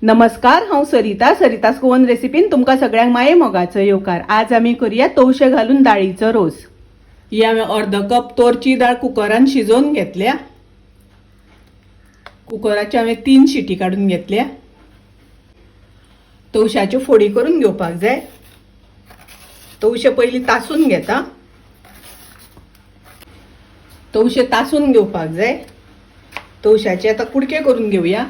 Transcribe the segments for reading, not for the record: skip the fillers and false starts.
नमस्कार, हांव सरिता. सरितास गोवन रेसिपीन तुमकां सगळ्यांक माये मोगाचो येवकार. आज आमी करूया तवशे घालून दाळीचो रोस. ही हांवें अर्द कप तोरची दाळ कुकरान शिजोवन घेतल्या. कुकराच्यो हांवें 3 शिटी काडून घेतल्या. तवशाच्यो फोडी करून घेवपाक जाय. तवशे पयलीं तासून घेता. तवशे तासून घेवपाक जाय. तवशाचे आतां कुडके करून घेवया.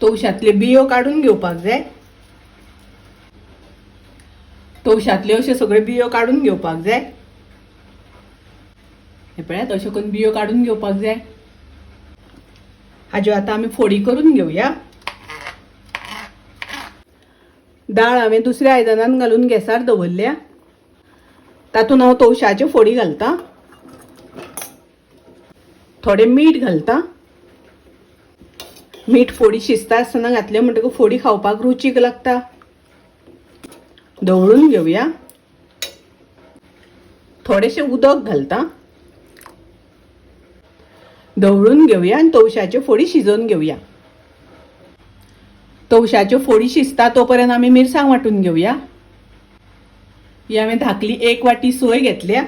तवशांतल्यो बियो काडून घेवपाक जाय. तवशांतल्यो अश्यो सगळ्यो बियो काडून घेवपाक जाय. हे पळयात, अश्यो करून बियो काडून घेवपाक जाय. हाज्यो आतां आमी फोडी करून घेवया. दाळ हांवें दुसऱ्या आयदनान घालून गॅसार दवरल्या. तातूंत हांव तवशाच्यो फोडी घालता, थोडें मीठ घालता. मीठ फोडी शिजता आसतना घातलें म्हणटकूच फोडी खावपाक रुचीक लागता. धवळून घेवया. थोडेशें उदक घालता. धवळून घेवया आनी तवशाच्यो फोडी शिजोवन घेवया. तवशाच्यो फोडी शिजता तो पर्यंत आमी मिरसांग वांटून घेवया. ही हांवें धाकली 1 वाटी सोय घेतल्या.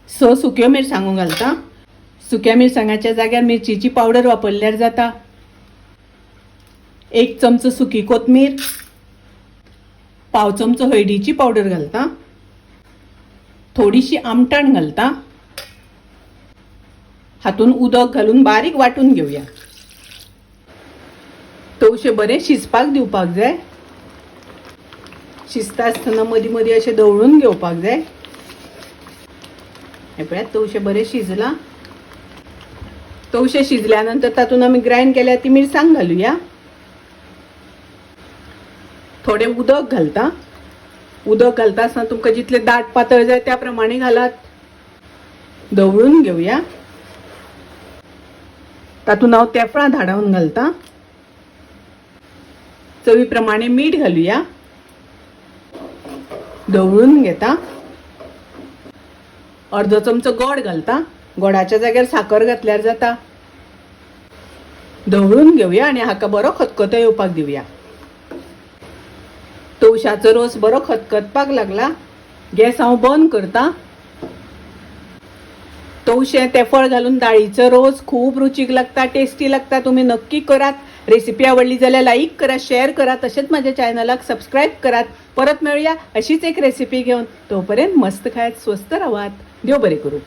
6 सुक्यो मिरसांगो घालता. सुक्या मिरसांगाच्या जाग्यार मिरचीची पावडर वापरल्यार जाता. 1 चमचो सुकी कोथमीर, 1/4 चमचो हळदीची पावडर घालता. थोडीशी आमटाण घालता. हातून उदक घालून बारीक वांटून घेवया. तवशे बरे शिजपाक दिवपाक जाय. शिजता आसतना मदीं मदीं अशें धवळून घेवपाक जाय. हे पळयात, तवशे बरे शिजला. तवशे शिजल्या नंतर तातूंत आमी ग्रायंड केल्या ती मिरसांग घालुया. थोडें उदक घालता. उदक घालता आसतना तुमकां जितलें दाट पातळ जाय त्या प्रमाणे घालात. धवळून घेवया. तातूंत हांव तेफळां धाडावन घालता. चवी प्रमाणे मीठ घालुया. धवळून घेता. अर्दो चमचो गोड घालता. गोडाच्या जाग्यार साकर घातल्यार जाता. धवळून घेवया आनी हाका बरो खतखतो येवपाक दिवया. तवशाचो रोस बरो खतखतपाक लागला. गॅस हांव बंद करता. तवशें तेफळ घालून दाळीचो रोस खूब रुचीक लागता, टेस्टी लागता. तुमी नक्की करात. रेसिपी आवडली जाल्यार लाईक करा, शेअर करा, तशेंच माझ्या चॅनलाक सबस्क्राईब करात. परत मेळूया अशीच एक रेसिपी घेवन. तोपर्यंत मस्त खायात, स्वस्थ रावात. देव बरें करूं.